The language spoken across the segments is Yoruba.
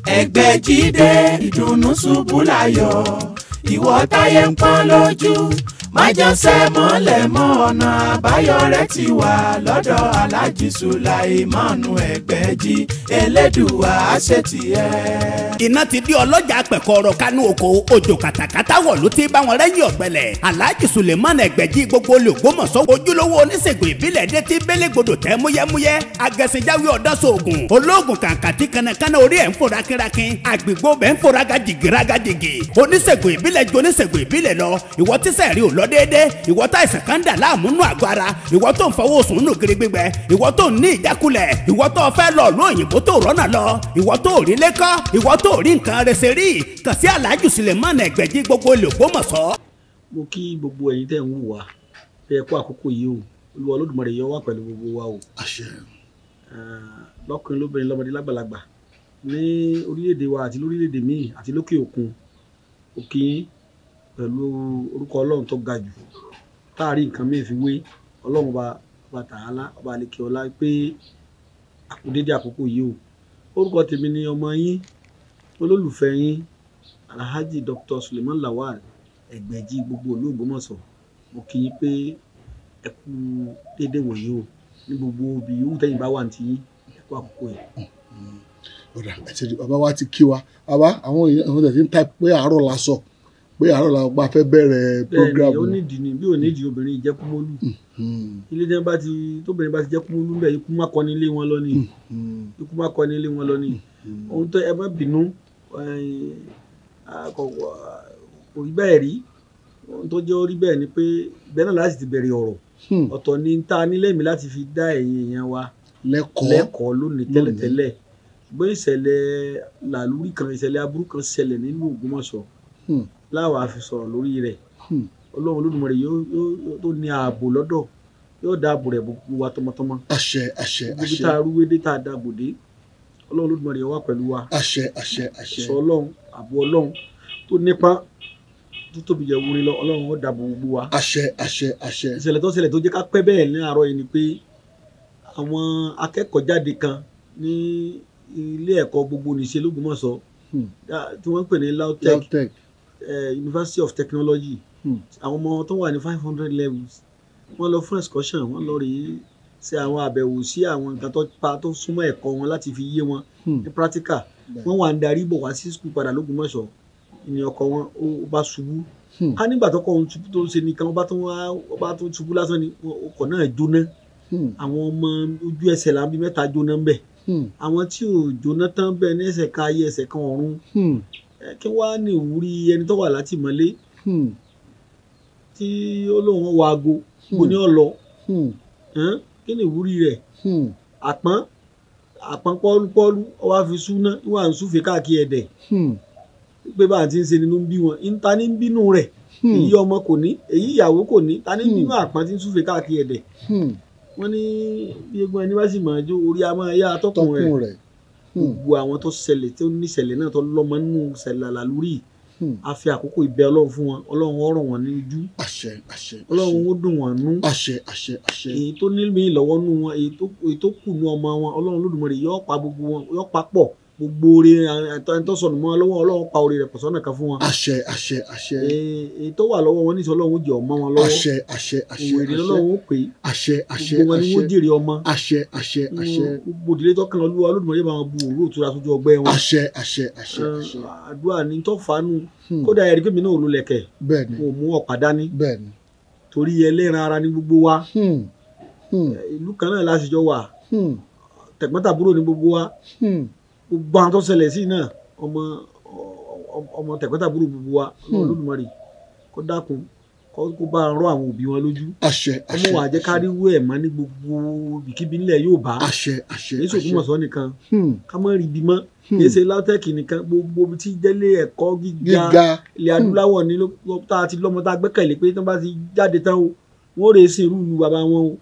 Ẹgbẹ́jídé ìdùnnú ṣubú láyọ̀, ìwọ táyé ń pọ́n lójú, májànsẹ́ mọ́lẹ̀ mọ́ ọ̀nà àbáyọ rẹ̀ ti wà lọ́dọ̀ Alhaji Sulaimanu Ẹgbẹ́jí, Elédùwà àṣetìẹ́. Iná ti di ọlọ́jà pẹ̀kọ́rọ̀ kánú oko, òjò kàtàkàtà wọ̀ ló ti bá wọn rẹ́yìn ọ̀gbẹ́lẹ̀. Alhaji Sulaimanu Ẹgbẹ́jí gbogbo olùgbòmọ̀sọ́ ojúlówó oníṣègùn ìbílẹ̀ dé ti bélégbodò tẹ́ múyẹ́múyẹ́, agẹ̀sìnjáwé ọ̀dọ́sọ̀ọ̀gùn olóògùn kàǹkàtì kanakana orí ẹ̀ ń fò rákínrákín, àgbègbè bẹ́ẹ̀ ń fò rágàjìgì rágàjìgì. Oníṣègùn ìbílẹ̀ ju oníṣègùn ìbílẹ̀ lọ, ìwọ tíṣẹ̀ rí ò lọ déédé, ìwọ tá ìsàn kan dà láàmú nù àgọ́ ara, ìwọ tó ń fọwọ́ sùn nù kiri gbígbẹ, ìwọ tó ń ní ìjákulẹ̀, ìwọ tó fẹ́ lọ ló òyìnbó tó rọ́nà lọ, ìwọ tó rí lẹ́kọ́, ìwọ tó rí nǹkan rẹsẹ̀ rí, kàn sí Alhaji Sulaimanu Ẹgbẹ́jí gbogbo olùgbòmọ̀sọ́. Mo kí gbogbo ẹ̀yin tẹ́ ń wò wá tẹ́ ẹ kú àkókò yìí o, Olúwa Olódùmarè yóò wà pẹ̀lú gbogbo wa o. Àṣẹ. Lọ́kùnrin lóbìnrin lọ́mọdé lágbàlagbà ní orílẹ̀-èdè wa àti lórílẹ̀-èdè míì àti lókè òkun, òkè yín pẹ̀lú orúkọ Ọlọ́run tó ga jù táàrí nǹkan míì fi wé Ọlọ́run ọba ọba tààlà ọba àlekè ọlá pé àkúdédé àkókò yìí o. Orúkọ tèmi ni ọmọ yín olólùfẹ́ yín Alhaji Dr. Suleiman Lawal Ẹgbẹ́jí gbogbo ìlú Ògbómọ̀ṣọ́. Mo kí yín pé ẹ kú déédéé wòye o ní gbogbo ibi yòówù tẹ́yìn bá wà ní tiyín, ẹ kú àkókò yìí. Ọ̀dà àti bàbá wa ti kí wa, bàbá àwọn èèyàn tẹ̀ sí ń ta pé àárọ̀ la sọ pé àárọ̀ la gba fẹ́ bẹ̀rẹ̀ program. Bẹ́ẹ̀ni, ó nídìí ni bí ò nídìí obìnrin ìjẹkúmólú. Ilé tí wọ́n bá ti tóbìnrin bá ti jẹkúmólú ń bẹ̀, ikú má kọ́ni ilé wọn lọ ni. Ikú má kọ́ni ilé wọn lọ ni. Ohun tó ẹ má bínú kò rí bẹ́ẹ̀ rí. Ohun tó jẹ́ ó rí bẹ́ẹ̀ ni pé bẹ́ẹ̀ náà láti ti bẹ̀rẹ̀ ọ̀rọ̀. Ọ̀tọ̀ ni ta nílẹ̀ mi láti fi dá ẹ̀yin èèyàn wa lẹ́kọ̀ọ́ lónìí tẹ́lẹ̀tẹ́lẹ̀. Ṣùgbọ́n ìṣẹ̀lẹ̀ làlúrí kan, ìṣẹ̀lẹ̀ aburú kan ṣẹlẹ̀ nínú Ògbómọ̀ṣọ́ láwa fi sọ̀rọ̀ lórí rẹ̀. Ọlọ́run Olódùmarè yóò tó ní ààbò lọ́dọ̀, yóò dá ààbò rẹ̀ gbogbo wa tọmọtọmọ. Àṣẹ àṣẹ àṣẹ. Gbogbo tá a rúwé dé tá a dàgbò dé, Ọlọ́run Olódùmarè yóò wà pẹ̀lú wa. Àṣẹ àṣẹ àṣẹ. Sọ Ọlọ́run, ààbò Ọlọ́run tó nípa tó tóbi jẹ́ wurin lọ, Ọlọ́run ó dàbò gbogbo wa. Àṣẹ àṣẹ àṣẹ. Ìṣẹ̀lẹ̀ tó ṣẹlẹ̀ tó jẹ́ ká pẹ́ bẹ́ẹ̀ ní àárọ̀ yìí ni pé àwọn akẹ́kọ̀ọ́ jáde kan ní ilé ẹ̀kọ́ gbogbo nìṣe l'Ógbómọ̀ṣọ́ tí wọ́n ń pè ní LAUTECH, University of Technology. Àwọn ọmọ tó wà ní 500 levels wọ́n lọ fún excursion, wọ́n lọ rèé ṣe àwọn àbẹ̀wò sí àwọn nǹkan tó pa tó súnmọ́ ẹ̀kọ́ wọn láti fi yé wọn ní practical. Wọ́n wà ń darí bọ̀ wá sí school padà l'Ógbómọ̀ṣọ́ ní ọkọ̀ wọn ó bá ṣubú. Ká nígbà tó kọ́ ohun tó ń ṣe nìkan ó bá tó ṣubú lásán ni ọkọ̀ náà jóná. Àwọn ọmọ ojú ẹsẹ̀ là ń bí mẹ́ta jóná ń bẹ̀. Àwọn tí ò jóná tán bẹ́ẹ̀ ní ẹsẹ̀ kan ayé ẹsẹ̀ kan ọ̀run. Kí wàá ní ìwúrí ẹni tó wà látìmọ́lé tí ó lóun wọ aago kò ní ọ̀lọ́, kí ni ìwúrí rẹ̀? Àpọ́n àpọ́n pọ́lúpọ́lú ó wá fi súná wà ń súfèé káàkiri ẹ̀dẹ̀ pé bá a ti ń ṣe nínú bí wọn ta ní bínú rẹ̀, èyí ọmọ kò ní, èyí ìyàwó kò ní, ta ní bínú àpọ́n tí ń súfèé káàkiri ẹ̀dẹ̀. Wọ́n ní bí egun ẹni bá sì máa jó orí a máa yá atọ́kùn rẹ̀. Gbogbo àwọn tó ṣẹlẹ̀ tó níṣẹ̀lẹ̀ náà tó lọ́mọ nínú ṣẹlẹ̀ làlúrí, a fi àkókò ìbẹ Ọlọ́run fún wọn, Ọlọ́run ó rọ̀ wọ́n ní ojú. Àṣẹ àṣẹ. Ọlọ́run ó dùn wọ́n nú. Àṣẹ àṣẹ àṣẹ. Èyí tó ní mi lọ́wọ́ nú wọn, èyí tó kù nú ọmọ wọn, Ọlọ́run Olódùmarè yóò pa gbogbo wọn, yóò pa pọ̀ gbogbo oore ẹni tó sọnù mọ́ lọ́wọ́, Ọlọ́run pa oore rẹ̀ pọ̀ sọ́nà kan fún wọn. Àṣẹ àṣẹ àṣẹ. Èyí tó wà lọ́wọ́ wọn níṣẹ́ Ọlọ́run ó jẹ́ ọmọ wọn lọ́wọ́. Àṣẹ àṣẹ àṣẹ. Òwe ìdílé Ọlọ́run ó pè é. Àṣẹ àṣẹ àṣẹ. Gbogbo wọn ni wọ́n jèrè ọmọ. Àṣẹ àṣẹ àṣẹ. Gbogbo ìdílé tó kàn Olúwa Olódùmarè bá wọn bu òru òtura sójú ọgbẹ́ wọn. Àṣẹ àṣẹ àṣẹ àṣẹ. Àdúrà ni tó fanu. Kódà ẹ̀rí pé mi náà ò lo lẹ̀kẹ̀. Bẹ́ẹ̀ni. Mo mú ọ̀pá dání. Bẹ́ẹ̀ni. Torí ẹlẹ́ran ara ni gbogbo wa. Ìlú kan náà la sì jọ wà. Tẹ̀gbọ́ntàbúrò ni gbogbo wa. Gbogbo àwọn tó ṣẹlẹ̀ sí náà ọmọ tẹ̀gbọ́ntàbúrò gbogbo wa. Olódùmarè kó dákun kó bá rọ àwọn òbí wọn lójú. Àṣẹ àṣẹ. Ọmọ wa jẹ́ ká ríwú ẹ̀ mọ́ ní gbogbo ibikíbi nílẹ̀ Yorùbá. Àṣẹ àṣẹ. Èyí Ògbómọ̀ṣọ́ nìkan ká má rí ibi mọ́. Kì í ṣe LAUTECH nìkan, gbogbo ibi tí jẹ́lé ẹ̀kọ́ gíga ilẹ̀ adúláwọ̀ ní tá a ti lọ́mọ tá a gbẹ́kẹ̀lé pé tí wọ́n bá ti jáde tán o, wọ́n rèé sí irú ìlú bàbá wọn o.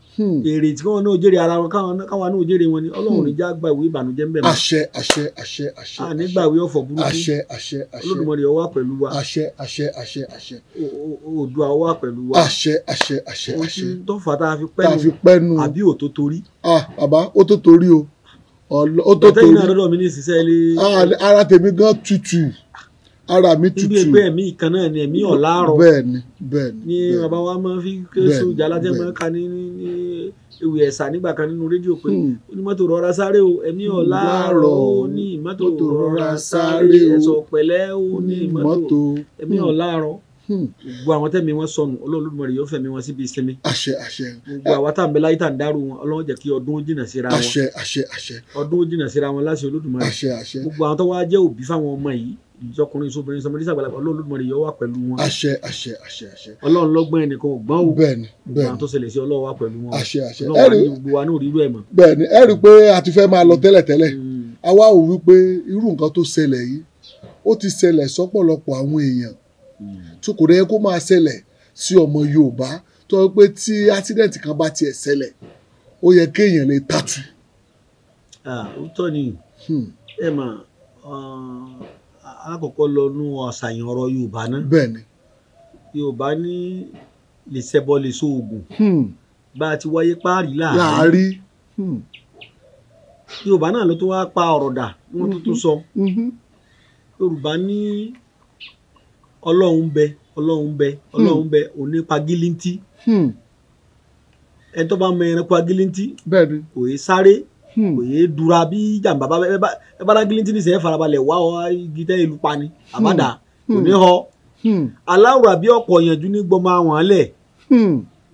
Èrè tí wọ́n náà jèrè ara wọn, káwọn náà jèrè wọn ni. Ọlọ́run ní já gba ìwé ìbànújẹ́ ń bẹ̀ mọ́. Àṣẹ àṣẹ àṣẹ àṣẹ. A ní gbàwé ọ̀fọ̀ burúkú. Àṣẹ àṣẹ àṣẹ. Olódùmarè ó wà pẹ̀lú wa. Àṣẹ àṣẹ àṣẹ àṣẹ. Oòduà ó wà pẹ̀lú wa. Àṣẹ àṣẹ àṣẹ àṣẹ. Ohun tó fà tá a fi pẹ́ nu àbí ò tó torí. Ah bàbá, ó tó torí o. Ó tó torí náà lọ́dọ̀ mi ní ìsinsẹ́ ilé. Ara tèmi gan tutù, ara mi tutù. Níbi ẹgbẹ́ ẹ̀mí kan náà ni ẹ̀mí ọ̀làárọ̀. Bẹ́ẹ̀ni bẹ́ẹ̀ni. Ní bàbá wa máa fi kéésù jálátẹ́ máa ka ní ewì ẹ̀sà nígbà kan nínú rédíò pé onímọ́tò rọra sáré o, ẹ̀mí ọ̀làárọ̀ o, ní ìmọ́tò rọra sáré ẹ̀sọ̀ pẹ̀lẹ́ o, ní ìmọ́tò ẹ̀mí ọ̀làárọ̀. Gbogbo àwọn tẹ̀mí wọn sọnù, Ọlọ́run Olódùmarè yóò fẹ̀mí wọn síbi ìsinmi. Àṣẹ àṣẹ. Gbogbo àwa tá à ń bẹ láyé tá à ń dárò wọn, Ọlọ́run jẹ́ kí ọdún ó jìnà síra wọn. Àṣẹ àṣẹ àṣẹ. Ọdún ó jìnà síra wọn láṣẹ Olódùmarè. Àṣẹ àṣẹ. Gbogbo àwọn tó wá jẹ́ òbí fáwọn ọmọ yìí, ìjọkùnrin sóbìnrin sọmọdé sàgbàlagbà, Ọlọ́run Olódùmarè yóò wà pẹ̀lú wọn. Àṣẹ àṣẹ àṣẹ àṣẹ. Ọlọ́run lọ́gbọ́n ẹnìkan ò gbọ́n o. Bẹ́ẹ̀ni bẹ́ẹ̀ni. Àwọn tó ṣẹlẹ̀ sí Ọlọ́run wà pẹ̀lú wọn. Àṣẹ àṣẹ. Ọlọ́run gbogbo wa ní òrírú ẹ̀ mọ̀. Bẹ́ẹ̀ni, ẹ rí i pé a ti fẹ́ máa lọ tẹ́lẹ̀tẹ́lẹ̀. Àwa ò wí pé irú nǹkan tó ṣẹlẹ̀ yìí, ó ti ṣẹlẹ̀ sọ́pọ̀lọpọ̀ àwọn èèyàn tó kò dẹ̀ kó máa ṣẹlẹ̀ sí ọmọ Yorùbá, tó yẹ pé tí accident kan bá tiẹ̀ ṣẹlẹ̀, ó yẹ kéèyàn lè tàtú. Ó tọ́ ni ẹ mà alákọ̀ọ́kọ́ lọ nú àṣàyàn ọ̀rọ̀ Yorùbá náà. Bẹ́ẹ̀ni. Yorùbá ní lè ṣẹbọ lè so oògùn. Bá a ti wáyé páàrí láàárí. Yorùbá náà ló tún wá pa ọ̀rọ̀ dà wọ́n tó tún sọ. Yorùbá ní Ọlọ́run bẹ, Ọlọ́run bẹ, Ọlọ́run bẹ, òní pagílíntì. Ẹni tó bá mọ ẹranko agílíntì kò yé sáré, kò yé dura bí jàǹbá bá ẹ bá agílíntì ní sẹ́yìn farabalẹ̀ wá ọ igi tẹ́ ìlú pani àbádà kò ní họ. Aláwùrà bí ọ̀pọ̀ ìyànjú ní gbọmọ àwọn lẹ̀.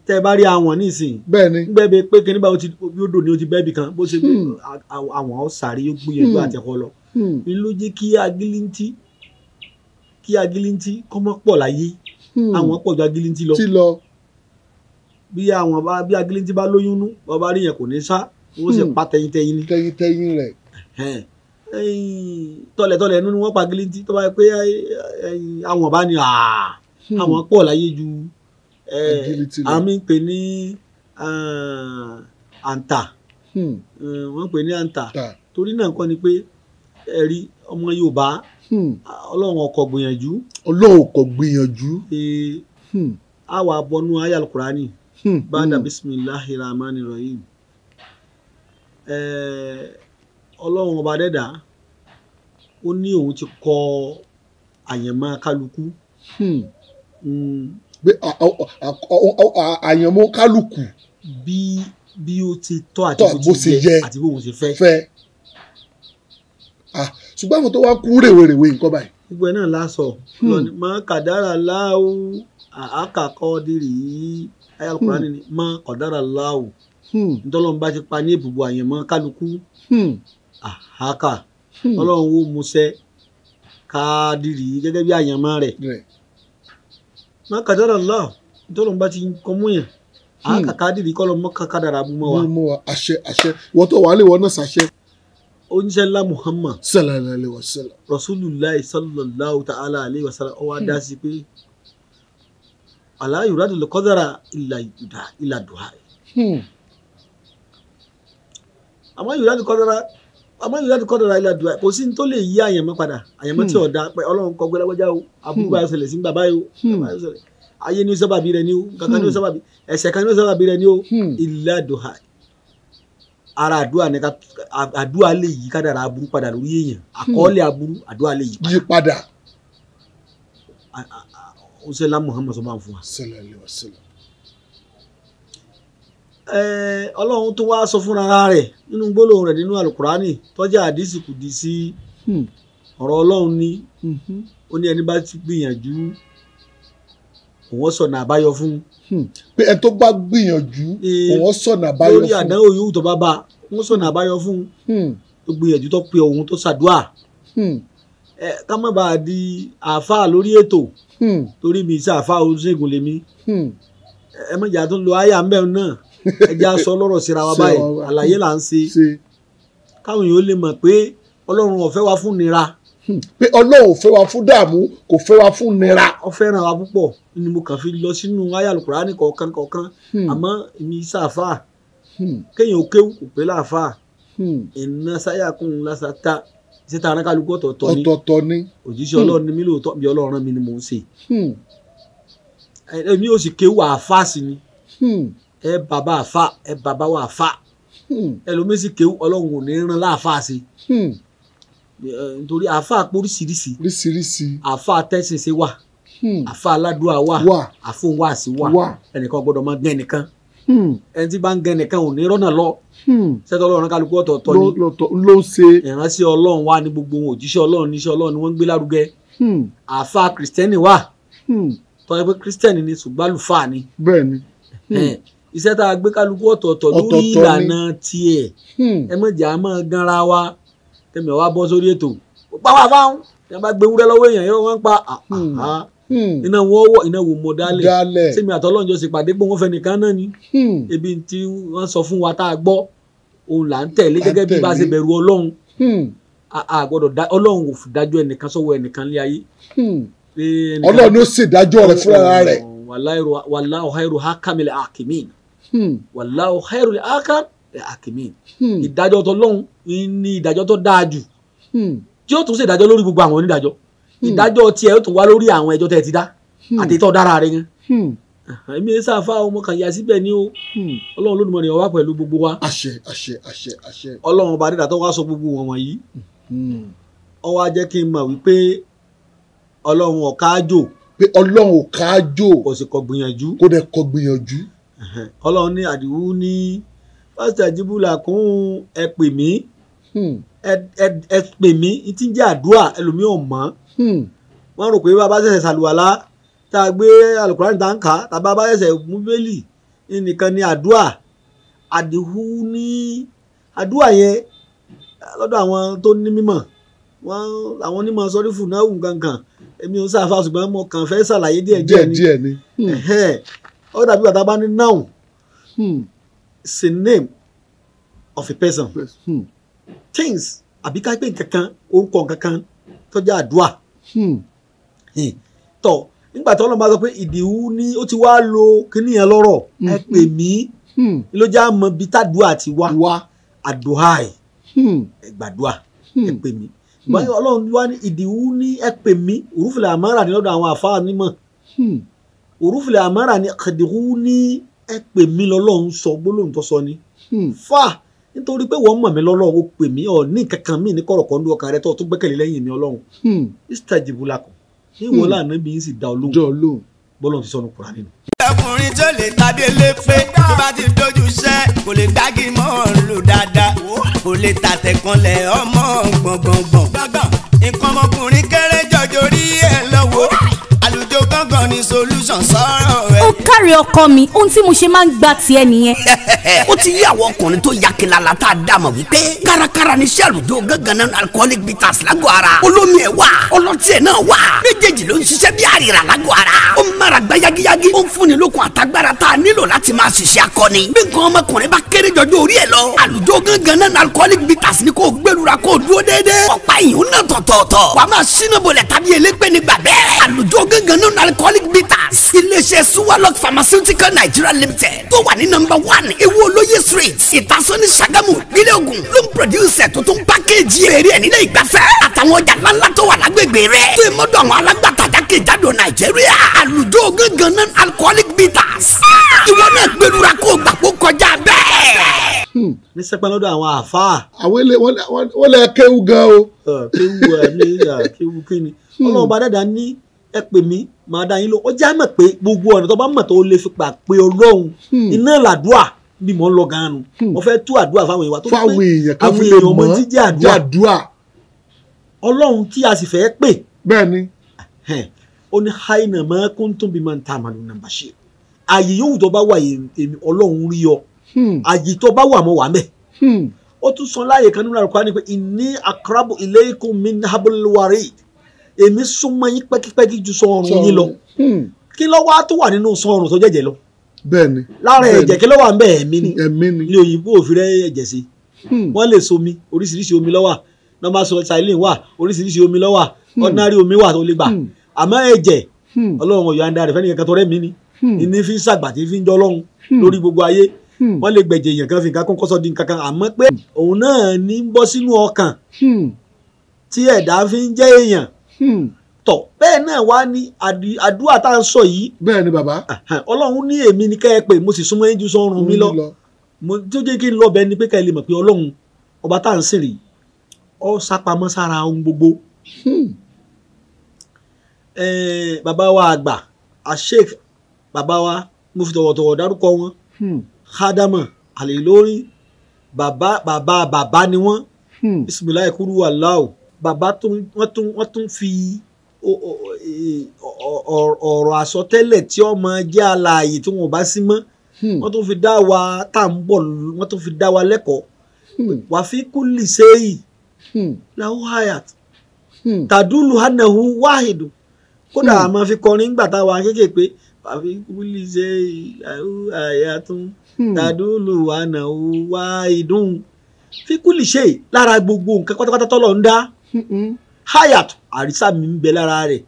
Tẹ́ ẹ bá rí àwọn nísìn. Ngbẹ́ bẹ pé kíní bá bí ó dò ní o ti bẹ́ẹ̀ bì kan bó ṣe àwọn ọ̀ sáré yóò gbìyànjú àtẹ̀kọ́ lọ. Ní ló jẹ́ kí agílíntì kí agílíntì kọ́mọ́ pọ̀ láyé, àwọn pọ̀ ju agílíntì lọ. Bí àwọn bá bí agílíntì bá lóyún nú, bàbá rí yẹn kò ní sá, wọ́n sì pa tẹyintẹyin ni. Tẹyintẹyin rẹ̀. Tọ̀lẹ̀tọ̀lẹ̀ ẹnu ni wọ́n pa agílíntì, tó bá yẹ pé àwọn bá ní àwọn pọ̀ láyé ju àmì ń pè ní àǹtà. Wọ́n pè ní àǹtà. Torí náà kọ́ ni pé ẹ̀rí ọmọ Yorùbá, Ọlọ́run ọkọ̀ gbìyànjú. Ọlọ́run ọkọ̀ gbìyànjú. A wà bọnú ayé alukurani. Bada bisimilahi rahmani rahim. Ọlọ́run ọba dẹ́dà, ó ní òun ti kọ àyànmọ́ kálukú. Àyànmọ́ kálukú. Bí ó ti tọ́ àti bó ti yẹ àti bó òun ṣe fẹ́. Ṣùgbọ́n àwọn tó wá kú rèwerèwe nǹkan báyìí. Gbogbo ẹ náà lásọ lọ́ni mọ kàdára láwù àákàkọ́ dìrì yìí ayé Al-Qur'ani ni mọ kàdára láwù ntọ́lọ́run bá ti pa ní èbùbù àyànmọ́ kálukú àákà Ọlọ́run ó musẹ́ kádìrì yìí gẹ́gẹ́ bí àyànmọ́ rẹ̀ mọ kàdára láwù ntọ́lọ́run bá ti kọ́ mú yàn àákà kádìrì kọ́ lọ́ mọ́ kàkàdàrà bú mọ́ wa. Àṣẹ àṣẹ ìwọ́n tó wà á lè wọ́n náà ṣàṣẹ. Oníṣẹ́ ńlá Muhammad sallallahu alaihi wasallam Rasulullahi sallallahu ta'ala alaihi wasallam ó wá dá sí pé ala yuradul qadara illa du'a. Àmọ́ yuradul qadara illa du'a, kò sí ní tó lè yí àyànmọ́ padà, àyànmọ́ tí ọ̀dà pé Ọlọ́run kọ gbẹ́lágbẹ́já o, àbúrò bá ṣẹlẹ̀ sí bàbá yìí o, ayé ní sábàbí rẹ ní o, kankan ní sábàbí, ẹ̀ṣẹ̀ kan ní sábàbí rẹ ní o, illa du'a. Ara àdúrà ní ká àdúrà lè yí kádàrá aburú padà lórí èèyàn, àkọọ́lẹ̀ aburú àdúrà lè yí padà. Ọ̀sẹ̀lá Muhammad sọ máa ń fún wa. Sallallahu alaihi wasallam. Ọlọ́run tó wá sọ fúnra rẹ̀ nínú gbólóhùn rẹ̀ nínú alukurani tọ́jà àdìsí kù di sí ọ̀rọ̀ Ọlọ́run ní ó ní ẹni bá ti gbìyànjú òun sọ̀nà àbáyọ fún. Pé ẹ tó bá gbìyànjú òun sọ̀nà àbáyọ fún. Lórí àdánwò yòówù tó bá bá wọ́n sọ̀nà àbáyọ fún tó gbìyànjú tó pe òun tó ṣàdúà. Ká má bàa di àáfàá lórí ètò torí mi ìṣe àáfàá oníṣègùn lèmi. Ẹ má jà tó ń lo àyà ń bẹ̀ náà, ẹ jẹ́ aṣọ lọ́rọ̀ síra wa báyìí, àlàyé là ń ṣe káwọn èèyàn lè mọ̀ pé Ọlọ́run ò fẹ́ wa fún nira. Pé Ọlọ́run ò fẹ́ wa fún dààmú, kò fẹ́ wa fún nira. Ó fẹ́ràn wa púpọ̀ ni mo kàn fi lọ sínú àyà Al-Kùránì kọ̀ọ̀kan kọ̀ọ̀kan. Àmọ́ èmi sáfà kéèyàn ó kéwù kò pé láàfà iná sáyà kún un lásà tá iṣẹ́ tá a rán kálukú ọ̀tọ̀ọ̀tọ̀ ni ọ̀tọ̀ọ̀tọ̀ ni òjíṣẹ́ Ọlọ́run ni mí lóòótọ́ bí Ọlọ́run rán mi ni mò ń ṣe. Èmi ò sì kéwù àáfà sí ni ẹ bàbá àáfà ẹ bàbá wa àáfà. Ẹlòmíín sì kéwú, Ọlọ́run ò ní rán láàfáà sí, nítorí àáfàá póríṣiríṣi, àáfàá tẹ́sìnṣe wà, àáfàá aládùá wà, àfóhùnwàsí wà. Ẹnìkan gbọ́dọ̀ máa gẹ́ ẹnìkan, ẹni tí bá ń gẹ́ ẹnìkan ò ní rọ́nà lọ. Sẹ́tọ̀ Ọlọ́run kálukú ọ̀tọ̀ọ̀tọ̀ ni ló ń ṣe. Ìránṣẹ́ Ọlọ́run wà ní gbogbo wọn, òjíṣẹ́ Ọlọ́run níṣẹ́ Ọlọ́run ni wọ́n ń gbé lárugẹ. Àáfàá kìrìsìtẹ́nì wà, tọ́jú pé kìrìsìtẹ́nì ni ṣùgbọ́n àlùfáà ni. Bẹ́ẹ̀ni. Iṣẹ́ tá a gbé kálukú ọ̀tọ̀ọ̀tọ̀ lórí ìlànà tiẹ̀. Ẹ má jẹ́ a máa ganra wa. Tẹ̀mí wa bọ́ sórí ètò pàwọ́ àfáwọn tí wọ́n bá gbé wúrẹ́ lọ́wọ́ èèyàn yóò wọ́n pa iná wọn wọ̀, iná wò mọ̀ dálẹ̀. Sẹ́mi àtọ́lọ́njọ́ sì pàdé pé wọ́n fẹ́ nìkan náà ni. Ebi tí wọ́n sọ fún wa tá a gbọ́ òun là ń tẹ̀lé gẹ́gẹ́ bí bá a ṣe bẹ̀rù Ọlọ́run. A gbọ́dọ̀ Ọlọ́run ò fi dájọ́ ẹnìkan sọ́wọ́ ẹnìkan lé ayé. Ọlọ́run ló sì dájọ́ rẹ̀ fúnra rẹ̀. Wallahu khairu hakamil hakimin. Wallahu khairul hakimin. Ìdájọ́ tọlọ́run ní ìdájọ́ tó dáa jù, tí ó tún ṣe ìdájọ́ lórí gbogbo àwọn onídàájọ́. Ìdájọ́ tiẹ̀ ó tún wá lórí àwọn ẹjọ́ tẹ́ ẹ ti dá àti ìtọ́ dára rẹ̀ yẹn. Èmi ẹ sáfà ọmọ kan yà síbẹ̀ ni o. Ọlọ́run Olódùmarè wà pẹ̀lú gbogbo wa. Àṣẹ àṣẹ àṣẹ àṣẹ. Ọlọ́run ọba dídà tó wá sọ gbogbo wọn wọ̀nyí, ó wá jẹ́ kí n mọ̀ wípé Ọlọ́run ò kájò. Pé Ọlọ́run ò kájò. Kò sì kọ gbìyànjú. Kò dẹ̀ kọ gbìyànjú. Ọlọ́run ní àdìwú ní pásítọ̀ àjíbúlà kún ẹ pè mí, ẹ pè mí tí ń jẹ́ àdúrà ẹlòmíì ò mọ̀. Wọ́n rò pé bàbá ṣẹ̀ṣẹ̀ ṣàlùwàlá tá a gbé alukurani tá a ń kà á, tàbá bá ṣẹ̀ṣẹ̀ mú bẹ́ẹ̀lì nìkan ni àdúrà. Àdìwú ní àdúrà yẹn lọ́dọ̀ àwọn tó ní mímọ̀, wọ́n àwọn onímọ̀ sọ́rífù náà wù kankan. Èmi ò ń sáfà ṣùgbọ́n mo kàn fẹ́ ṣàlàyé díẹ̀ díẹ̀ ni. Ó dàbí bàtà bá ní noun, it's a name of a person, things, àbí ká pé nǹkankan, orúkọ nǹkankan tó jẹ́ àdúrà. Tọ́ nígbà tí Ọlọ́run bá sọ pé ìdìwú ní ó ti wá lo kíní yẹn lọ́rọ̀, ẹ pè mí ló já mọ bí tàdúà ti wá. Àdúà ẹ gbàdúà, ẹ pè mí. Ọlọ́run wá ní ìdìwú ní ẹ pè mí. Òrùfìlẹ̀ àmọ́ra ní lọ́dọ̀ àwọn àfáà nímọ̀. Òrùfìlẹ̀ àmọ́ra ní ìdìwú ní ẹ pè mí lọ́lọ́run sọ gbólóhùn tó sọ ni. Fà nítorí pé wọ́n mọ̀ mí lọ́lọ́run, ó pè mí ọ̀ ní kankan mí ní kọ̀rọ̀kọ̀ ní ọkàn rẹ tó tún gbẹ́kẹ̀lé lẹ́yìn mi Ọlọ́run. Istajibu lakum ní ìwọ lànà bí n sì dá olóhùn bọ́lọ̀ ti sọnù Kùránì nínú. Ọkùnrin tó lè tàbí elépè tó bá ti dojú iṣẹ́ kò lè gbági mọ́ lò dáadáa, kò lè tàtẹ̀kànlẹ̀ ọmọ gbọ̀ngbọ̀ngbọ̀n. Nǹkan ọmọkùnrin kéré jọjọ rí ẹ lọ́wọ́, àlùjọ gángan ni solution sọ̀rọ̀ rẹ̀. Ó káre ọkọ mi, ohun tí mo ṣe máa ń gba tiẹ̀ nìyẹn. Ó ti yí àwọn ọkùnrin tó ya kilala tá a dá mọ̀ wípé kárakára ni iṣẹ́ àlùjọ gángan náà alcoholic bitters lágọ̀ ara. Olómi ẹ̀ wà, ọlọ́tí ẹ̀ náà wà, méjèèjì ló ń ṣiṣẹ́ bí àrìrà lágọ̀ ara. Ó ń mára gbá yagiyagi, ó ń fúnni lókun àtagbára tá a nílò láti máa ṣiṣẹ́ akọni. Bí nǹkan ọmọkùnrin bá kéré jọjọ orí ẹ̀ lọ, àlùjọ gángan náà alcoholic bitters ni kò gbẹlura kó dúró déédéé. Ọ̀pá ìyún náà tọ̀tọ̀ọ̀tọ̀, wàá máa ṣínà bolẹ̀ tàbí elépè nígbà bẹ́ẹ̀. Àlùjọ gángan náà alcoholic bitters, iléeṣẹ́ Suwalok Pharmaceutical Nigeria Limited tó wà ní nọ́mbà 1 Ewu Olóyè Street, Ìtasọ́ní Ṣàgámù, nílẹ̀ Ògùn ló ń produce tó tún pákéjì èrè ẹ̀ nílé ìgbafẹ́ àtàwọn ọjà ńláńlá tó wà lágbègbè rẹ̀ tó ìmọ̀dọ̀ àwọn alágbàtà jákèjádò Nàìjíríà. Àlùjọ gángan náà alcoholic bitters, ìwọ náà gbẹlura kó gbàgbó kọjá bẹ́ẹ̀. Ní sẹ́pẹ́ lọ́dọ̀ àwọn àfáà. Àwọn ilé wọ́n lè kéwú gan o. Kéwú ẹ̀mí kéwú kíni Ọlọ́run bá dàda ní ẹ pè mí màá dá yín lò. Ó já mọ̀ pé gbogbo ọ̀nà tó bá mọ̀ tó lè fi pa pé Ọlọ́run iná làdúà bí mò ń lọ gan-an nu. Mo fẹ́ tú àdúà fáwọn èèyàn wa tó pé àwọn èèyàn ọmọ tí jẹ́ àdúà Ọlọ́run tí a sì fẹ́ pè. Bẹ́ẹ̀ni. Ó ní haina ma kuntum bima ta'maluna bashir. Ààyè yòówù tó bá wà èmi Ọlọ́run rí ọ. Ààyè tó bá wà mọ́ wà mẹ́. Ó tún sọ láàyè kan nínú Al-Qur'ani pé inni aqrabu ilaykum min hablil warid. Èmi súnmọ́ yín pẹ́kípẹ́kí ju sọ ọrùn yín lọ. Kí ló wá tó wà nínú sọ ọrùn tó jẹ́jẹ́ lọ? Bẹ́ẹ̀ni. Lára ẹ̀jẹ̀ kí ló wà ń bẹ̀? Ẹ̀mí ni. Ẹ̀mí ni. Ilé òyìnbó ò fi rẹ́ ẹ̀jẹ̀ sí. Wọ́n lè somi, oríṣiríṣi omi ló wà. Normal saline wà, oríṣiríṣi omi ló wà. Ordinary omi wà tó lè gbà. Àmọ́ ẹ̀jẹ̀ Ọlọ́run ọ̀yọ́ àǹdá rẹ̀ fẹ́ni kankan tó rẹ́ mi ni. Ìní fi ń ṣàgbà tí fi ń jọ Ọlọ́run lórí gbogbo ayé. Wọ́n lè gbẹ̀jẹ̀ èèyàn kan fi nǹkan kún kọ́sọ́ di nǹkan kan, àmọ́ pé òun náà ní ń bọ́ sínú ọkàn tí ẹ̀dá fi ń jẹ́ èèyàn. Tọ̀ bẹ́ẹ̀ náà wá ní àdúrà tá à ń sọ yìí. Bẹ́ẹ̀ ni bàbá. Ọlọ́run ní èmi ní kẹ́ ẹ pé mo sì súnmọ́ yín ju sọ́run mi lọ. Mo tó jẹ́ kí n lọ bẹ ni pé ká ẹ lè mọ̀ pé Ọlọ́run ọba tá à ń sìn rèé, ó sápamọ́ sára ohun gbogbo. Bàbá wa àgbà Sheikh, bàbá wa mo fi tọ̀wọ̀tọ̀wọ̀ dárúkọ wọn, Khadama Al-Ilory, bàbá bàbá bàbá ni wọ́n. Bisimilayi kúrú aláwò. Bàbá wọ́n tún fi ọ̀rọ̀ àsọtẹ́lẹ̀ tí ó máa jẹ́ alààyè tí wọn ò bá sí mọ́, wọ́n tún fi dá wa tá à ń bọ̀, wọ́n tún fi dá wa lẹ́kọ̀ọ́. Wà fi kulli sẹ́yì lahu hayat tàdúlù hanahu wáhìdù. Kódà a máa fi kọrin nígbà táwa kéékèèké, wà fi kulli sẹ́yì lahu hayatun tàdúlù hanahu wáhìdùn. Fi kulli sẹ́yì, lára gbogbo nǹkan pátápátá tọ́lọ̀ ń dá, hayat àrísà mi ń bẹ lára rẹ̀,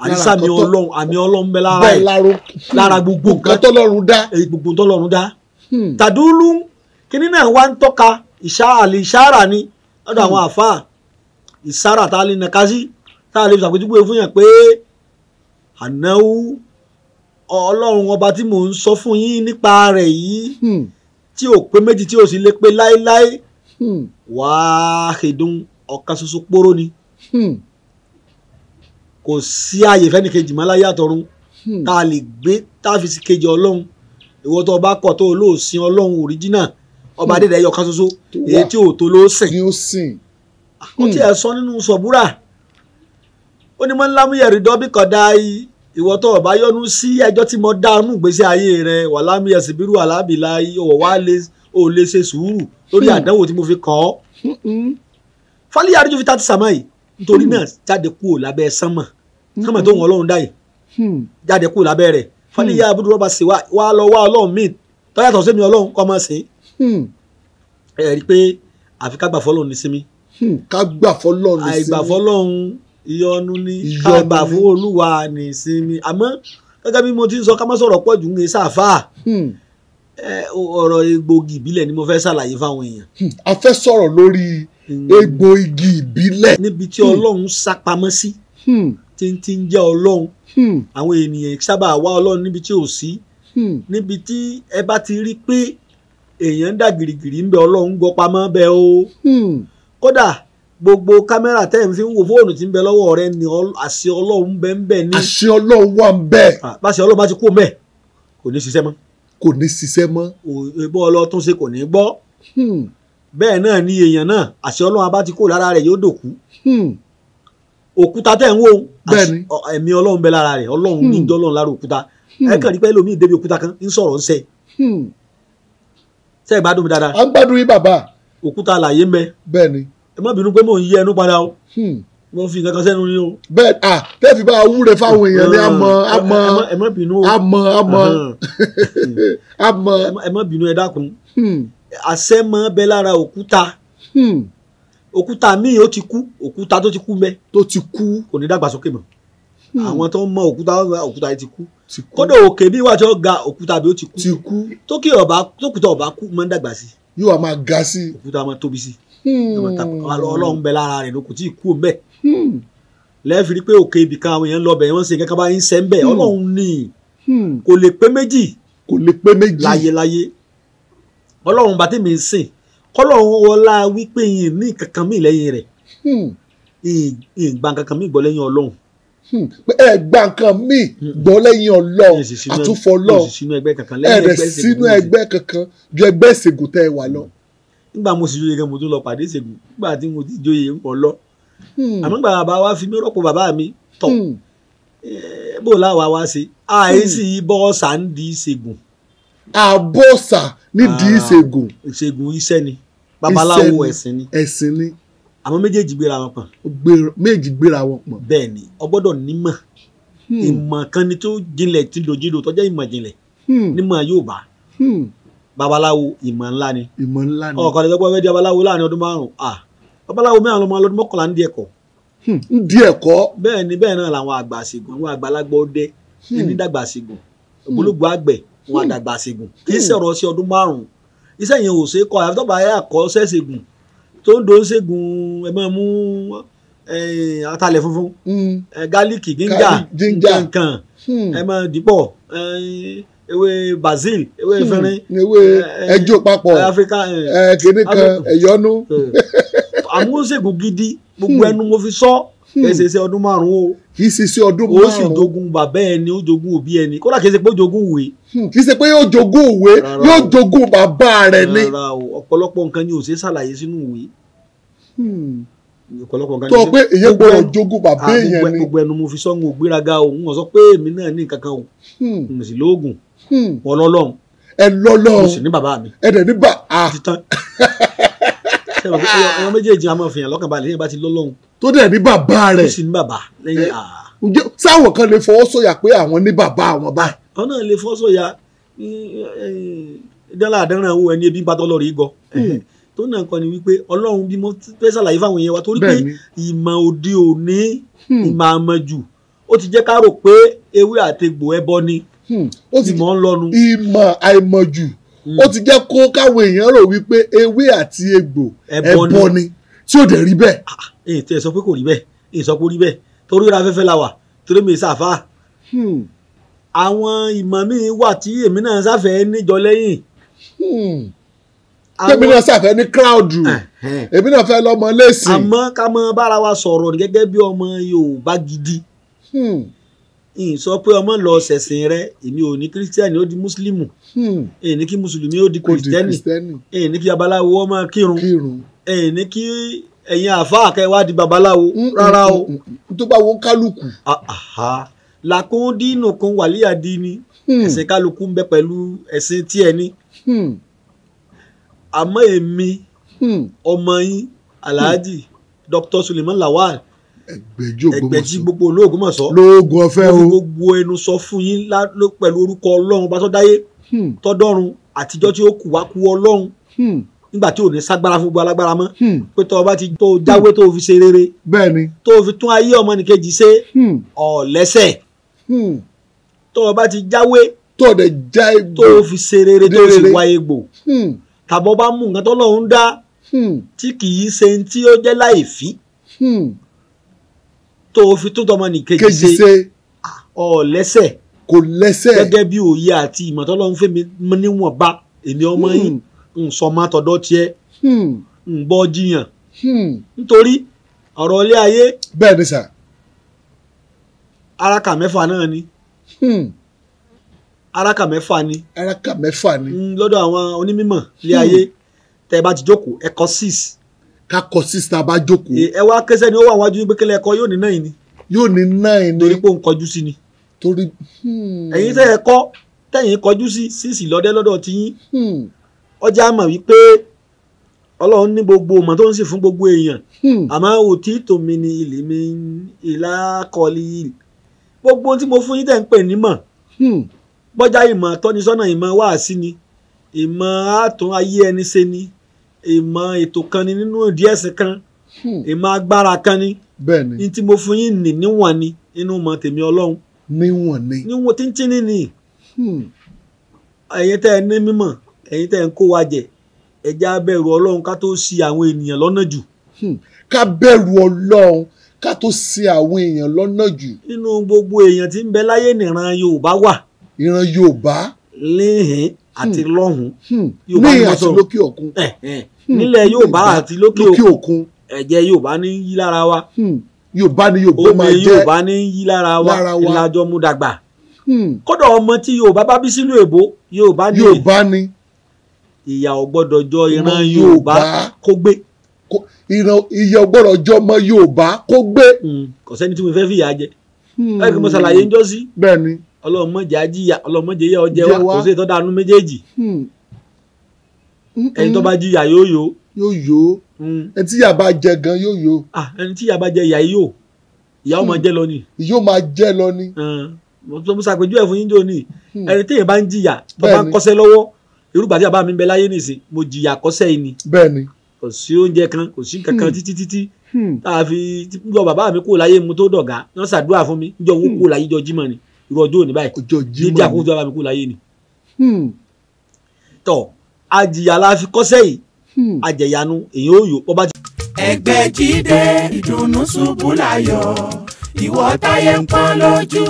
àrísà mi Ọlọ́run, àmì Ọlọ́run ń bẹ lára rẹ̀, lára gbogbo nǹkan tọ́lọ́run dá, gbogbo tọ́lọ́run dá. Tàdúlù kíní náà wá ń tọ́ka ìṣára ni lọ́dọ̀ àwọn àfáà, ìṣára tá a lè nàka sí, tá a lè ṣàpèjúwe fún yàn pé ànáwó Ọlọ́run ọba tí mò ń sọ fún yín nípa rẹ̀ yìí, tí ò pé méjì, tí ò sì lè pé láéláé, wáhídùn, ọ̀kan ṣoṣo póró ni. Kò sí ààyè fẹ́nìkejì mọ́ láyé àtọ̀run tá a lè gbé tá a fi sí kejì Ọlọ́run. Ìwọ tó bá kọ̀ tó olóòsìn Ọlọ́run òríjínà ọba adédè ẹyọ kan ṣoṣo, èyí tí ò tó ló sìn. Ó ti ẹ̀ sọ nínú sọ̀búrà, ó ní mọ́ ńlá mú yẹ̀rì dọ́bí kọ̀dá ìwọ tó bá yọnu sí ẹjọ́ tí mo dá inú ìgbésí ayé rẹ, wà lámú yẹ̀sì bírú alábìlá, ọ̀wọ̀ wá ò lè ṣe sùúrù lórí àdánwò tí mo fi kàn ọ́. Fálíyà àríjù fi tá ti sàmọ́ yìí, nítorí náà jáde kúrò lábẹ́ sánmọ̀, sánmọ̀ tó ń Ọlọ́run dá yìí, jáde kúrò lábẹ́ rẹ̀. Fálíyà àbúrò rọ́bà sí wa lọ wá Ọlọ́run míì tọ́yàtọ̀ sí mi Ọlọ́run kọ́ máa sìn. Ẹ rí i pé àfi ká gbà fọ́lọ́run ní sinmi. Ká gbà fọ́lọ́run ní sinmi. Àìgbà fọ́lọ́run ìyọnu ni, ká gbà fún Olúwa ní sinmi. Àmọ́ gẹ́gẹ́ bí mo ti ń sọ, ká má sọ̀rọ̀ pọ̀ jù ń sáfà. Ọ̀rọ̀ egbògi ìbílẹ̀ ni mo fẹ́ ṣàlàyé fáwọn èèyàn. A fẹ́ sọ̀rọ̀ lórí egbò igi ìbílẹ̀. Níbi tí Ọlọ́run sápamọ́ sí, tí ń jẹ́ Ọlọ́run. Àwọn ènìyàn sábà wá Ọlọ́run níbi tí ò sí. Níbi tí ẹ bá ti rí pé èèyàn ń dà gìrìgìrì ń bẹ, Ọlọ́run gbọ́ pamọ́ bẹ o. Kódà gbogbo kámẹ́rà tẹ́ ń fi ń wo fóònù tí ń bẹ lọ́wọ́ rẹ ni àṣẹ Ọlọ́run bẹ ń bẹ ní. Àṣẹ Ọlọ́run wà ń bẹ. Báṣẹ Ọlọ́run bá ti kú mẹ́, kò ní ṣiṣẹ́ mọ́. Kò ní ṣiṣẹ́ mọ́. Ìbọn ọlọ́tún ṣe kò ní gbọ́. Bẹ́ẹ̀ náà ni èèyàn náà, àṣẹ Ọlọ́run bá ti kó lára rẹ̀ yóò dòkú. Òkúta tẹ́ ń wò, ẹ̀mí Ọlọ́run bẹ lára rẹ̀, Ọlọ́run ní ìjọ Ọlọ́run lára òkúta. Ẹ kàn rí pé ẹlòmíì débi òkúta kan ń sọ̀rọ̀ ń sẹ́. Ṣé ẹ gbádùn mi dáadáa? À ń gbádùn yín bàbá. Òkúta àlàyé ń bẹ. Bẹ́ẹ̀ni. Ẹ má bínú pé mò ń yí ẹnu padà o. Mo fi nǹkan kan sẹ́nu ni o. Bẹ́ẹ̀ à tẹ́ fi bá a wúre fáwọn èèyàn ni a mọ̀ a mọ̀. Ẹ má bínú o. A mọ̀ a mọ̀ a mọ̀. Ẹ má bínú, ẹ dákun. Àṣẹ mọ́ bẹ lára òkúta. Òkúta míì ó ti kú, òkúta tó ti kú mẹ́. Tó ti kú. Kò ní dàgbàsókè mọ́. Àwọn tó ń mọ òkúta, òkúta yìí ti kú. Kódà òkè bí wàá tí ó ga òkúta bí ó ti kú. Tókè ọba tókùtà ọba kú máa ń dàgbà sí. Yóò máa ga sí. Òkúta máa tóbi sí. Ọlọ́run bẹ lára rẹ̀ ló kò tí ì kú mbẹ́. Lẹ́ẹ̀fi rí pé òkè ibìkan àwọn èèyàn ń lọ bẹ̀ wọ́n ṣe nǹkan kan bá ń sẹ́ ń bẹ̀. Ọlọ́run ní kò lè pé méjì. Kò lè pé méjì. Láyéláyé. Ọlọ́run bá tèmi ń sìn. Kọ́lọ́run wọlá wípé yìí ní kankan mí lẹ́yìn rẹ̀. Ìgbà kankan mí gbọ́ lẹ́yìn Ọlọ́run. Ẹ gba nǹkan míì gbọ́ lẹ́yìn Ọlọ́run, àtúfọ̀ Ọlọ́run. Ẹ rẹ̀ sínú ẹgbẹ́ kankan ju ẹgbẹ́ ìṣègùn tẹ́ ẹ wà lọ. Nígbà mo sì jóye gan, mo tún lọ pàdé ìṣègùn. Nígbà tí mo ti jóye ń pọ̀ lọ. Àmọ́ nígbà bàbá wa fi mí rọ́pò bàbá mi tọ̀, bó láwa wá ṣe àìsí bọ́ọ̀sà ń di ìṣègùn. Àbọ̀sà nídìí ìṣègùn. Ìṣègùn iṣẹ́ ni, babaláwo ẹ̀sìn ni. Ẹ̀sìn ni. Àwọn méjèèjì gbéra wọn pọ̀n. Méjì gbéra wọn pọ̀n. Bẹ́ẹ̀ ni, o gbọ́dọ̀ nímọ̀. Ìmọ̀ kan ni tó jinlẹ̀ tí dòjìdò tó jẹ́ ìmọ̀ jinlẹ̀. Nímọ̀ Yorùbá. Babaláwo ìmọ̀ ńlá ni. Ìmọ̀ ńlá ni. Ọ̀kan lè sọ pé ó fẹ́ di babaláwo láàrin ọdún 5. Babaláwo mẹ́rin lọ́mọ ọlọ́dún 11 ń di ẹ̀kọ́. Ń di ẹ̀kọ́. Bẹ́ẹ̀ ni, bẹ́ẹ̀ náà làwọn àgbà ṣègùn, àwọn àgbàlagbà ọdẹ ní dàgbà ṣègùn, ògbólógbò àgbẹ̀ wọn àdàgbà ṣègùn. Kì í sọ̀rọ̀ sí ọdún 5. Iṣẹ́ yẹn ò ṣe é kọ́, àfi tó bá yà kọ́ ṣẹ́ṣègùn tó ń do ṣègùn, ẹ máa mú atalẹ̀ funfun, gálíìkì, gíńjà, nǹkan ẹ máa dìpọ̀, ewé basil, ewé efinrin, ewé ẹjọ́ papọ̀, Áfíríkà, kìnìún kan ẹ̀yọ́nú. Àmúṣègùn gidi gbogbo ẹnu mo fi sọ, kì í ṣe iṣẹ́ ọdún 5 o. Kì í ṣe iṣẹ́ ọdún 5. Ó sì jogún bàbá ẹni, ó jogún òbí ẹni, kódà kì í ṣe pé ó jogún ìwé. Kì í ṣe pé yóò jogún ìwé, yóò jogún bàbá rẹ̀ ni. Rárá o, ọ̀pọ̀lọpọ̀ nǹkan ni ò ṣe ṣàlàyé sínú ìwé. Ọ̀pọ̀lọpọ̀ nǹkan tó pé èyí gbọ́dọ̀ jogún bàbá èèyàn ni. Gbogbo ẹnu mo fi sọ, ń gbéraga o, ń sọ pé èmi náà ní nǹkan kan o, n sì lóògùn, wọn lọ́lọ́run. Ẹ lọ́lọ́run. Mo sì ní bàbá mi. Ẹ dẹ̀ ní bà á. Ti tán. Ẹ̀wọ̀n méjèèjì a máa fìyàn lọ́kàn balẹ̀ lẹ́yìn bá ti lọ́lọ́run. Tó dẹ̀ ní bàbá rẹ̀. Tó sì ní bàbá lẹ́yìn à. Sáwọn kan lè fọwọ́ sọ̀yà pé àwọn ní bàbá àwọn báyìí. Àwọn náà lè fọwọ́ sọ̀yà dánlá àdánràn owó ẹni ebi ń bá tọ́lọ́ rí gọ. Tó náà kọ́ ni wípé Ọlọ́run bí mo fẹ́ ṣàlàyé fáwọn èèyàn wa, torí pé ìmọ̀ òde òní, ìmọ̀ àmọ̀jù, ó ti jẹ́ ká rò pé ewé àtegbò ẹbọ ni. Ìmọ̀ ń lọnu. Ìmọ̀ àìmọ̀jù ó ti jẹ́ kó káwọn èèyàn rò wípé ewé àti egbò ẹbọ ni, tí ò dẹ̀ rí bẹ́ẹ̀. Èyí tí ẹ sọ pé kò rí bẹ́ẹ̀, èyí sọ pé ó rí bẹ́ẹ̀, torí ra afẹ́fẹ́ la wà, torí mi ṣàfà. Àwọn ìmọ̀ míì wà tí èmi náà sáfẹ́ níjọ lẹ́yìn. Tèmi náà sáfẹ́ ní crowd, èmi náà fẹ́ lọ́mọ lẹ́sìn. Àmọ́ ká mọ bára wa sọ̀rọ̀ gẹ́gẹ́ bí ọmọ Yorùbá gidi. Ìyìn sọ pé ọmọ lọ ṣẹ̀sìn rẹ, èmi ò ní kírísítẹ́nì ó di mùsùlùmù, èyí ní kí mùsùlùmí ó di kìrìsìtẹ́nì, èyí ní kí babaláwo ó máa kírun, èyí ní kí ẹ̀yin àáfàá kẹ́ wá di babaláwo, rárá o. Tó bá wọn kálukú. Làkún dínú kan wàlíyà dín ní, ẹ̀sìn kálukú ń bẹ pẹ̀lú ẹ̀sìn tiẹ̀ ní. Àmọ́ èmi ọmọ yín Alhaji Dr. Suleiman Lawal, Ẹgbẹ̀jì gbogbo olóògùnmọ̀sọ́, lóògùn ọ̀fẹ́ o, gbogbo ẹnu sọ fún yín pẹ̀lú orúkọ Ọlọ́run bá tọ́ dáyé tọ́dọ́run àtijọ́ tí ó kù wá kú Ọlọ́run, nígbà tí ò ní ságbára fún gbogbo alágbára mọ́, pé tọ́ ọba ti tó jáwé tó fi ṣe rere, bẹ́ẹ̀ni, tó fi tún ayé ọmọnìkejì ṣe ọ̀lẹ́sẹ̀, tọ́ ọba ti jáwé tó dẹ̀ já egbò tó fi ṣe rere tó sì wá egbò, tàbọ̀ bá mú nǹkan tọ́lọ́run dá tí kì í ṣe tí ó jẹ́ láìfí, tó fi tún tọmọnìkejì ṣe ọ̀lẹ́sẹ̀, kò lẹ́sẹ̀, gẹ́gẹ́ bí òye àti ìmọ̀ tọ́lọ́run fún mi níwọ̀nba, èmi ọmọ yìí ń sọ máa tọ̀dọ̀ tiẹ̀, ń bọ́ jiyàn, nítorí ọ̀rọ̀ ilé ayé. Bẹ́ẹ̀ ni sà. Araka 6 náà ni. Araka 6 ni. Araka 6 ni. Lọ́dọ̀ àwọn onímọ̀ ilé ayé, tẹ́ ẹ bá ti jókòó ẹ kọ 6. Ká kọ 6 tá a bá jókòó. Ẹ wá kẹsẹ́ ni ó wà wájú pé kílẹ̀ ẹ̀kọ́ yóò ní 9 ni. Yóò ní 9 ni. Torí pé òun kọjú sí ni. Torí. Ẹ̀yin tẹ́ ẹ kọ́ tẹ̀yìn kọjú sí 6 lọ́dẹ́ lọ́dọ̀ tiyín. Ọjà mọ̀ wípé Ọlọ́run ní gbogbo ọmọ tó ń sì fún gbogbo èèyàn. Àmọ́ òtí tòmí ni ilé mi ìlà kọ́lí. Gbogbo tí mo fún yín tẹ̀ ń pè nímọ̀. Bọ́jà ìmọ̀ tọ́nisọ́nà, ìmọ̀ wáàsí ni, ìmọ̀ àtún ayé ẹni ṣe ni, ìmọ̀ ètò kan ni nínú ìdí ẹ̀sìn kan, ìmọ̀ agbára kan ni. Bẹ́ẹ̀ni. Ní tí mo fún yín ní níwọ̀n ni inú mọ̀ tèmi Ọlọ́run. Níwọ̀n ni. Níwọ̀n tíntínní ni. Ẹ̀yin tẹ́ ẹ ní mímọ̀, ẹ̀yin tẹ́ ẹ ń kó wa jẹ, ẹ jẹ́ á bẹ̀rù Ọlọ́run ká tó ṣì àwọn ènìyàn lọ́nà jù. Ká bẹ̀rù Ọlọ́run ká tó ṣì àwọn èèyàn lọ́nà jù. Nínú gbogbo èèyàn tí ń bẹ láyé nìran Yorùbá wà. Ìran Yorùbá. Níhìn àti lọ́hùn. Níhìn àti lókè òkun. Nílẹ̀ Yorùbá àti lókè òkun. Ẹ̀jẹ̀ Yorùbá ní yí lára wa. Yorùbá ni Yorùbá máa jẹ́. Omi Yorùbá ní yí lára wa. Ìlàjọ mú dàgbà. Kódà ọmọ tí Yorùbá bá bí sílùú èbó, Yorùbá ni. Yorùbá ni. Ìyà ò gbọ́dọ̀ jọ ìran Yorùbá kó gbé. Ìyà ò gbọ́dọ̀ jọ ọmọ Yorùbá kó gbé. Kò sẹ́ni tí mo fẹ́ fìyà jẹ. Ẹ kí mo ṣàlàyé ń jọ́ sí. Bẹ́ẹ̀ni. Ọlọ́run má jẹ́ á jìyà, Ọlọ́run má jẹ́ yà ọ jẹ wá, kò sí ìtọ́da anú méjèèjì. Ẹni tó bá jìyà yóò yó. Yóò yó. Ẹni tí ìyà bá jẹ gan yóò yó. Ẹni tí ìyà bá jẹ ìyà yóò. Ìyà ó máa jẹ lọ ni. Ìyà ó máa jẹ lọ ni. Mo ṣàpèjúwe fún yín jò ní. Ẹni téèyàn bá ń jìyà tó bá ń kọ́ṣẹ́ lọ́wọ́, irúgbà tí bàbá mi ń bẹ láyé nìsín, mo jìyà kọ́ṣẹ́ yìí ni. Bẹ́ẹ̀ni. Kò sí oúnjẹ kan, kò sí kankan títí títí tá a fi jọ bàbá mi kúrò láyé mu tó dọ̀gá, wọ́n ṣàdúrà fún mi, níjọ́ wọn kúrò láyé jọ Jímọ̀ ni, irú ọjọ́ òní báyìí, dídí àkókò tí bàbá mi kúrò láyé ni. Tọ́ àjìyà la fi kọ́ṣẹ́ yìí, àjẹyanu èyí ó yò bọ́ bá ti. Ẹgbẹ̀jìdé ìdùnnú ṣubú láyọ̀, ìwọ táyé ń pọ́n lójú,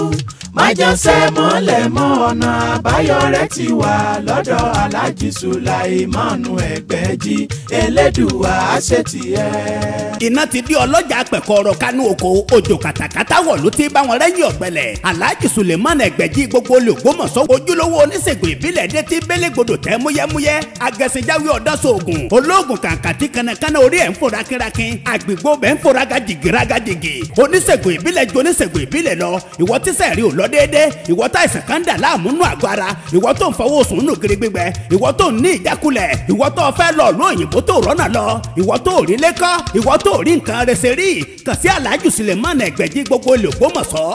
Májànsẹ́ mọ́lẹ̀ mọ́ ọ̀nà àbáyọ rẹ̀ ti wà lọ́dọ̀ Alhaji Sulaimanu Ẹgbẹ̀jì Elédùwà àṣetìẹ́. Iná ti di ọlọ́jà pẹ̀kọ́rọ̀ kánú oko òjò kàtàkàtà wọ̀ ló ti bá wọn rẹ́yìn ọ̀gbẹ́lẹ̀. Alhaji Suleiman Ẹgbẹ̀jì gbogbo olùgbòmọ̀sọ́ ojúlówó oníṣègùn ìbílẹ̀ dé ti bélégbodò tẹ́ múyẹ́múyẹ́ agẹ̀sìnjáwé ọ̀dọ́sọ̀ọ̀gùn olóògùn kàǹkàtì kanakana orí ẹ̀ ń fò rákínrákín àgbègbè bẹ́ẹ̀ ń fò rágàjìgì rágàjìgì oníṣègùn ìbílẹ̀ ju oníṣègùn ìbílẹ̀ lọ. Ìwọ tíṣẹ̀ rí ò lọ déédé, ìwọ tá ìsàn kan dà láàmú nù àgọ́ ara, ìwọ tó ń fọwọ́ sùn nù gírí gbígbẹ, ìwọ tó ń ní ìjákulẹ̀, ìwọ tó fẹ́ lọ ló òyìnbó tó rọ́nà lọ, ìwọ tó rí lẹ́kọ́, ìwọ tó rí nǹkan rẹ̀ ṣe rí, kàn sí Alhaji Suleiman Ẹgbẹ̀jì gbogbo olùgbòmọ̀sọ́.